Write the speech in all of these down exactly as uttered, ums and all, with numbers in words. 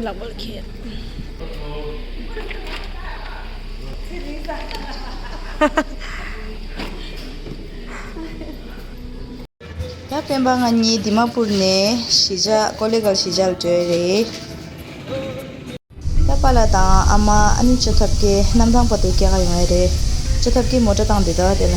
ལག་པ་ལ་ཁྱེར། ད་སྤེན་པ་ང་གཉིས་དི་མ་པུར་ནས་གཞིས་ཆགས་ཀོ་ལི་གྷལ་གཞིས་ཆགས་ལ་འགྲོ་ཡ་རེད། ད་པཱ་ལགས་དང་ཨ་མ་ཨ་ནི་ཅོ་ཐབ་ཀྱིས་གནམ་ཐང་བར་དུ་སྐྱེལ་ག་ཡོང་ཡ་རེད། ཅོ་ཐབ་ཀྱིས་མོ་ཊ་བཏང་བསྡད་འདུག་དེ་ལ།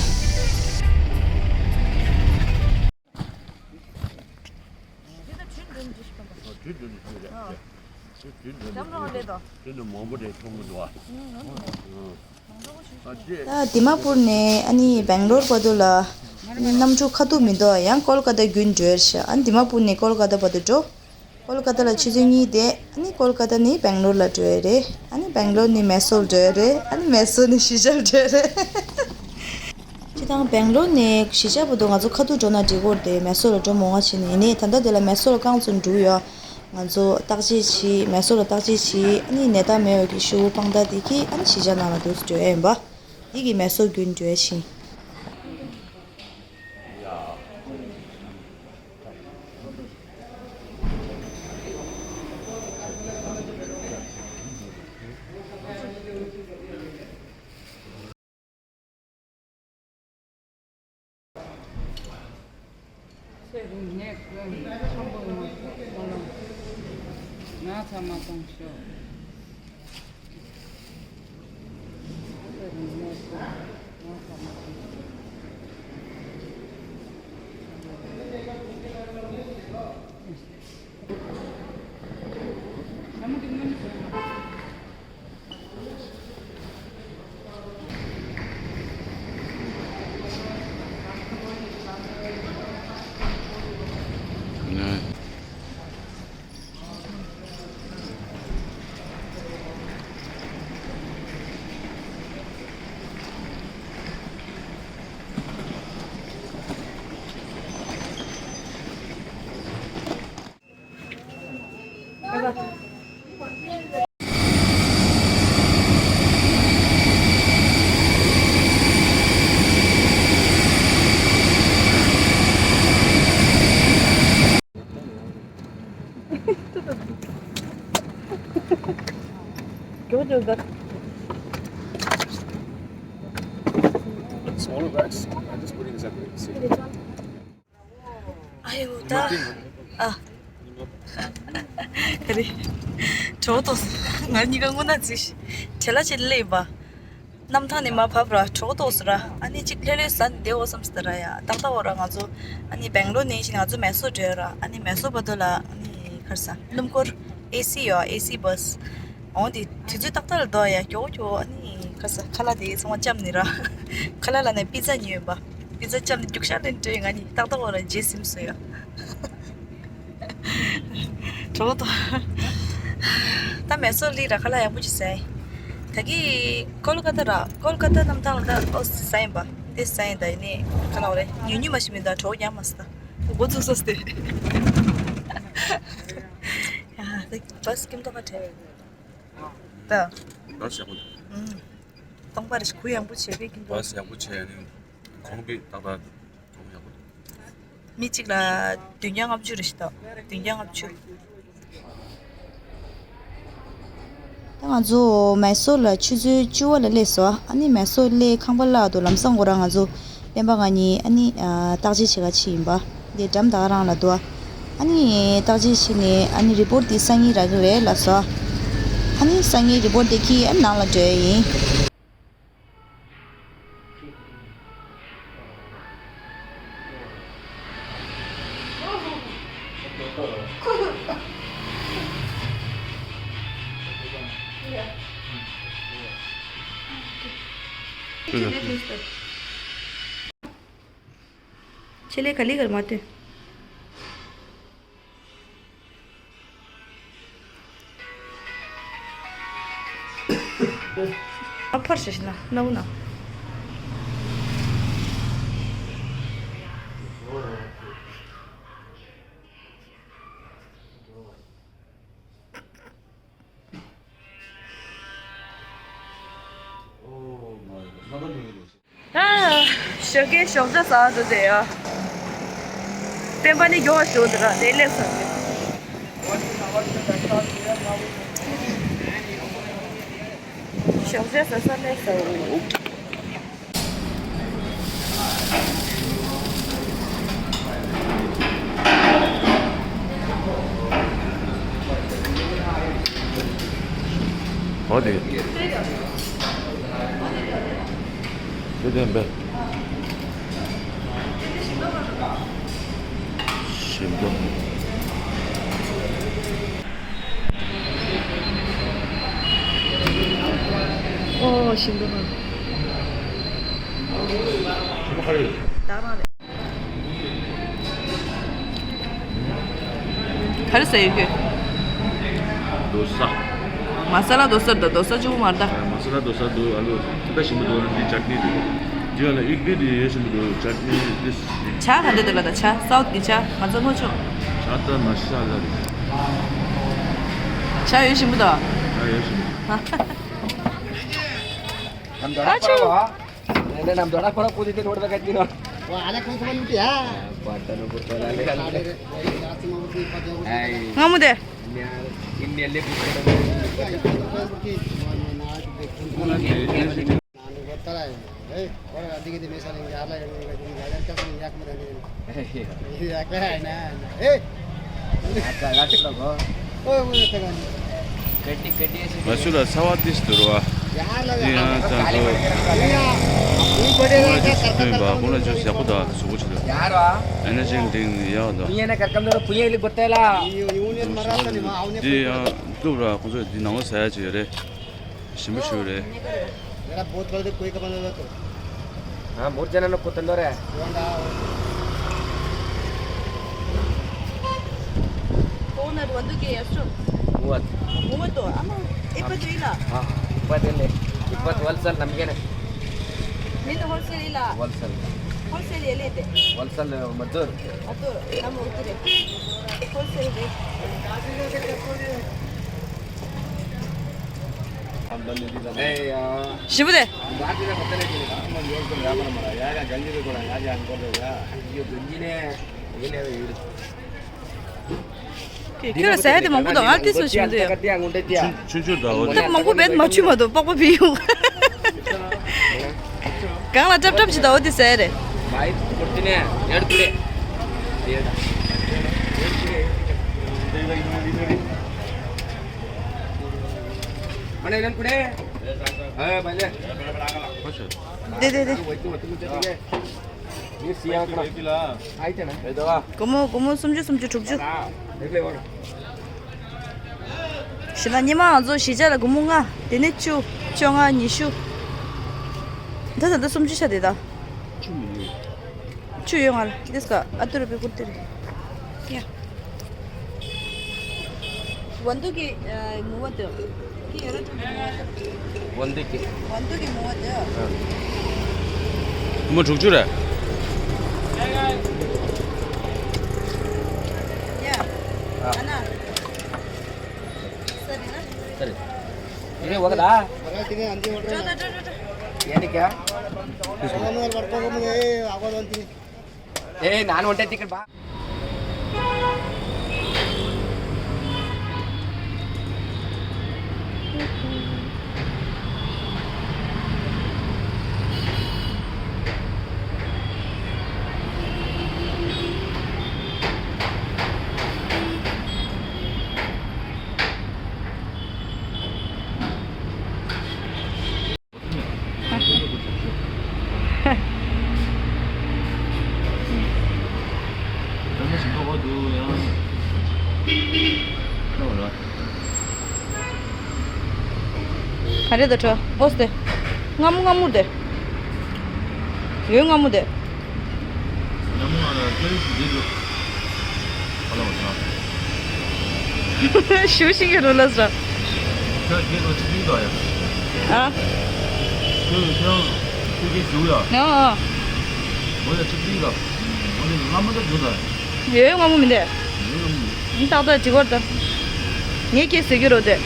ད་དི་མ་པུར་ནས་ཨ་ནི་སྦེང་ལོར་བར་དུ་ལ་གནམ་གྲུ་ཁ་ཐུག་མི་འདུག་ཡང་ཀོལ་ཀ་ཏ་བརྒྱུད་འགྲོ་ཡ་རེད་ཤག་ཨ་ནི་དི་མ་པུར་ནས་ཀོལ་ཀ་ཏ་བར་དུ་འགྲོ། ཀོལ་ཀ་ཏ་ལ་ཆུ་ཚོད་གཉིས་བསྡད། ཨ་ནི་ཀོལ་ཀ་ཏ་ནས་སྦེང་ལོར་ལ་འགྲོ་ཡ་རེད། ཨ་ནི་སྦེང་ལོར་ནས་མེ་སོར་འགྲོ་ཡ་རེད། ཨ་ནི་མེ་སོར་ནས་གཞིས་ཆགས་འགྲོ་ཡ་རེད། སྤྱིར་བཏང་སྦེང་ལོར་ནས་གཞིས་ཆགས་བར་དུ་ང་ཚོ་ཁ་ཐུག་འགྲོ་ན་འགྲིག་གི་རེད་དེ། མེ་སོར་ལ་འགྲོ་མང་བ་བྱས་ནས། ཡིན་ནའི་ད་ལྟ་དེ་ལ་མེ་སོར་ལ་རྐང་བཙུགས་འགྲོ་གི་ཡོད། ང་ཚོ་བརྟག་དཔྱད་བྱས། མེ་སོར་ལ་བརྟག་དཔྱད་བྱས། ཨ་ནི་ནད་རྟགས་མེད་པའི་གི་ཤོག་བུ་དཔང་རྟགས་དེ་གིས་ཨ་ནི་གཞིས་ཆགས་ནང་ལ་འདུག་སེ་འགྲོ་ཡ་ཡིན་པ། འདི་གིས་མེ་སོར་བརྒྱུད་འགྲོ་ཡ་ཡིན། ཚེ་རིང་ནད་ཀུན་ཆེན་པོ་ཡོང་བའི་སྨོན་ལམ། ན་ཚ་མ་གཏོང་ཤོག་ཚེ་རིང་ནད་ཀུན་ན་ཚ་མ་གཏོང་ཤོག Smaller bags. I'm just putting this up there. See. ཨ་ཡོ་ད། ཨ། ག་རེ། གྲོགས་དང་ང་གཉིས་ཀ་སྔོན་ན་ཅིག་བྲེལ་བ་ཅིག་སླེབས་པ། གནམ་ཐང་ནས་མར་བབས་ར་གྲོགས་དང་ཟེར་ར། ཨ་ནི་ཅིག་ལྷོད་ལྷོད་ཟ་ནས་བསྡད་འོ་བསམ་སྟེ་ར་ཡ། ཏག་ཏག་འོ་ར་ང་ཚོ་ཨ་ནི་སྦེང་ལོར་ནས་ཕྱིན་ང་ཚོ་མེ་སོར་འགྲོ་ཡ་ར། ཨ་ནི་མེ་སོར་བར་དུ་ལ་ཨ་ནི་ག་རེ་ཟ། སྣུམ་འཁོར་ཨེ་སི་ཡོད། ཨེ་སི་བྷ་སི། འོ་དེ་དུས་ཚོད་ཏག་ཏག་ལ་འདུག་ཡ། མགྱོགས་མགྱོགས་ཨ་ནི་ག་རེ་ཟ། ཁ་ལག་དེ་ཚང་མ་བཅམས་ནས་ར། ཁ་ལག་ལ་ནས་པི་ཛ་ཉོས་པ། པི་ཛ་བཅམས་ནས་རྒྱུག་ཤར་ལེན་འགྲོ་ཡི། ང་གཉིས་ཏག་ཏག་འོ་ར་རྗེས་ཟིན་སོང་ཡ། གྲོགས་དང་། ད་མེ་སོར་སླེབས་ར་ཁ་ལག་ཡག་པོ་ཅིག་ཟ་ཡི། ད་གི་ཀོལ་ཀ་ཏ་ར། ཀོལ་ཀ་ཏ་གནམ་ཐང་ལ་ད་ཨོ་ཟ་ཡིན་པ། དེ་ཟ་ཡིན། ད་ཡིན་ནི་ཁ་ལག་རེད། ཉུང་ཉུང་མ་ཞིག་མིན། ད་གྲོགས་ཡག་མ་ཟ། ད་འགོ་བཙུགས་སོ་སྟེ། ཡ་ད་བྷ་སི་སྐྱིད་མདོག་ཁ་བྲལ། ད། བྷ་སི་ཡག་པོ་འདུག་ཨུམ། སྟོང་པ་རེ་ཞིག་གུ་ཡངས་པོ་བྱས་པས་ཀྱི་འདུག་བྷ་སི་ཡག་པོ་བྱས་ནས་གོང་སྤེལ་ཏག་ཏག་གྲོང་ཡག་པོ་འདུག་མི་གཅིག་ལ་བདུན་བརྒྱ་ལྔ་བཅུ་རེ་ཞིག་འདུག་བདུན་བརྒྱ་ལྔ་བཅུ། ད་ང་ཚོ་མེ་སོར་ལ་ཆུ་ཚོད་བཅུ་པ་ལ་སླེབས་སོང་། ཨ་ནི་མེ་སོར་སླེབས་ཁང་པ་གླ་འདུག་ལམ་སང་ཁོ་རང་ང་ཚོ་སྤེན་པ་ང་གཉིས་ཨ་ནི་ཨ་བརྟག་དཔྱད་བྱེད་ག་ཕྱིན་ཡིན་པ། དེ་འགྲམ་ད་ག་རང་ལ་འདུག་ཨ་ནི་བརྟག་དཔྱད་བྱས་ནས་ཨ་ནི་རི་པོར་ཊི་དེ་སང་ཉིན་རག་གི་རེད་ལབ་སོང་། ཨ་ནི་སང་ཉིན་རི་པོར་ཊི་དེ་འཁྱེར་ཨ་ནི་ནང་ལ་འགྲོ་ཡ་ཡིན། ཆེད་ལས་ག་ལེ་གར་མ་ཐོན། ཨ་ཕར་ཞིག་ན་ནའུ་ན། ཞོགས་ཀས་ཞོགས་ཇ་ཟ་འགྲོ་བསྡད་ཡ། སྤེན་པ་ནི་མགྱོགས་པ་ཞོགས་འདི་ར་དེ་སླེབས་ཚར་ཏེ། ཞོགས་ཇ་ཟ་ས་སླེབས་སོང་། ཨོ་དེ། དེ་དེ་འབད། ཞིམ་པོ། ཨོ་ཞིམ་པོ། ཞིམ་པོ་ག་རེ་ཡོད། ད་རང་རེད། ག་རེ་ཟ་ཡོད་ཁྱོད། རྡོ་ས། མ་ས་ལ་རྡོ་ས་དང་རྡོ་ས་གཅིག་པོ་མ་རེད་ད། མ་ས་ལ་རྡོ་ས་འདུག་ཨ་ལུ་ད་ཞིམ་པོ་འདུག་འདི་ཅཊ་ནི་རེད། འདི་ཡང་ན་ཨིཌ་ལི་འདི་ཡོད་ཞིམ་པོ་འདུག་ཅཊ་ནི་འདི། ཇ་ག་འདྲ་འདུག་ལ་ད་ཇ་སའུཐ་གི་ཇ་ང་ཚོ་སྔོ་ཆོག་ཇ་ད་མ་ས་ལ་རེད། ཇ་ཡོད་ཞིམ་པོ་འདུག་ཇ་ཡོད་ཞིམ་པོ། ཨ་ཆུ། ནམ་རྒྱུན་ཕར་ཕར་ཀུ་དེ་དེ་ནོར་ད་ག་ཅི་ནོ། ཝ་ཨ་ལ་ཁོང་ཚོ་མ་ཡིན་ཏེ་ཡ། པ་ད་ནོ་གོ་ད་ལ་ལེ་ལ་ལེ། ཨ་ཡི། སྔ་མོ་དེ། ཉ་ཨིན་ཉ་ལེ་བུ་ཁོ་ད་ནོ། ང་ཚོ་ལ་ཚ་བ་ཏིས་འདུག་ར། དེ་ཡང་ད་ལོ། ཁོང་ལ་ཅུས་སྟོན་པ་ཁོང་ལ་ཅུས་ཡག་པོ་དང་གཟུགས་པོ་ཆེ་དང་། ཨེ་ནར་ཇི་ཌིང་ཡག་དང་། དེ་ཡང་བཏུབ་ར། ཁོང་ཚོ་འདི་ནང་ལ་ཟ་ཡ་ཅིག་ཡོད་རེད། ཞིམ་པོ་ཞིག་རེད། मेरा बहुत गलत है, कोई का बंदा तो। हाँ, मोर जना न कोतंदो रे। कौन है बंदू के यार? मुवत। मुवत तो, अमा, इपत इला। हाँ, इपत इले। इपत वलसल नमगेने। निन होलसेल इला। वलसल। होलसेल ये लेते। वलसल मजदूर। अतो, नम उतरे। होलसेल दे। ཞིམ་པོ་དེ། ཁྱོད་ལ་ཟ་ཡ་དེ་མང་པོ་འདུག་ང་ལ་ཏིས་སུ་ཞིམ་འདུག་ཆུང་ཆུང་འདྲ་བོ་དེ། ད་མང་པོ་བེད་མ་ཆུ་མ་འདུག་པགས་པ་བི་ཡོང་། གང་ལ་ཀྲབ་ཀྲབ་ཞིག་འདྲ་བོ་དེ་ཟ་ཡ་རེད། དེ་དེ་དེ། སྒོར་མོ་སྒོར་མོ་སུམ་ཅུ་སུམ་ཅུ་དྲུག་ཅུ། ཞེ་ན་ཉི་མ་ང་ཚོ་གཞིས་ཆགས་ལ་སྒོར་མོ་ལྔ། དེ་ནས་བཅུ། བཅོ་ལྔ། ཉི་ཤུ། ད་ད་ལྟ་སུམ་ཅུ་ཆགས་བསྡད་ད། ཆུ་ཡོད་ང་ལ། དེ་སྐ་ཨ་ཏུ་རུ་པི་ཀུར་ཏི་རེད། ཡ། वंदू की, अ, मुवत। की एरा तो मुवत। वंदू की। वंदू की मुवत। हाँ। སྒོར་མོ་དྲུག་ཅུ་རེད། या। हाँ। है ना? सर है ना? सर। ये वो कदा? जो, जो, जो, जो, जो। ये नहीं क्या? ए, नान वंटे टिकट बा। ག་རེ་ད་ཁྲོ་ཨོ་སྟེ། སྔ་མོ་སྔ་མོ་དེ། ཡོད་སྔ་མོ་དེ། ཞུ་ཤིག་རོ་ལ་ས། ཨ། ཨ། ཡོད་སྔ་མོ་མི་འདུག་ཏག་ཏག་ཅིག་བར་དུ། ངས་ཁྱེད་ཟེར་གྱི་རོ་དེ། ཨ།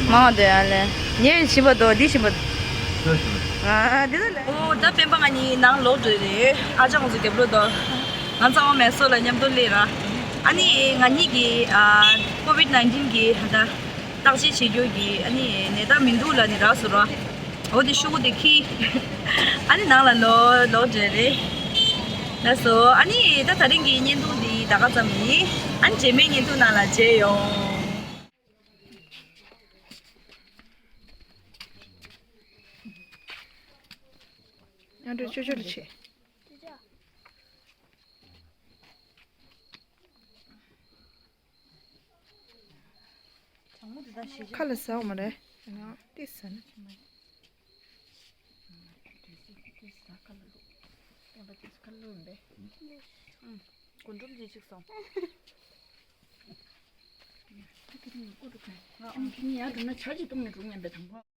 མ་དེ་ཨ་ལེ། ངས་ཞིམ་པ་དོ་འདི་ཞིམ་པ། ཨ་འདི་ལ་ལེ། ཨོ་ད་སྤེན་པ་ང་གཉིས་ནང་ལོག་འགྲོ་རེད། ཨ་ཅག་ང་ཚོ་རྒྱབ་ལོག་དོ། ང་ཚང་མ་མེ་སོ་ལ་མཉམ་དུ་སླེབས་ར། ཨ་ནི་ང་གཉིས་ཀྱི་ཨ་ཀོ་བིད་ནའིན་ཊིན་གྱི་ད་བརྟག་དཔྱད་བྱེད་རྒྱུ་གི་ཨ་ནི་ནད་རྟགས་མི་འདུག་ལབ་ནི་རག་སོང་ར། འོ་དེ་ཤོག་གུ་དེ་ཁྱེར། ཨ་ནི་ནང་ལ་ལོག་ལོག་འགྲོ་རེད། ལགས་སོ། ཨ་ནི་ད་དེ་རིང་གི་བརྙན་ཐུང་འདི་ད་ག་ཙམ་ཡིན། ཨ་ནི་རྗེས་མའི་བརྙན་ཐུང་ནང་ལ་མཇལ་ཡོང་། ཨ་འགྲོ་ཅོ་ཅོ་ལ་ཆས། ཁ་ལ་ཟ་འོ་མ་རེད། ང་ཏི་ཟ་ན། གོ་འགྲོམ་ཅི་ཅིག་སོང་། ང་ཨང་ཁྱི་ཡར་འགྲོ་ན་ཇ་ཅིག་བཏུང་ནས་འགྲོ་ངན་པའི་དང་པོ།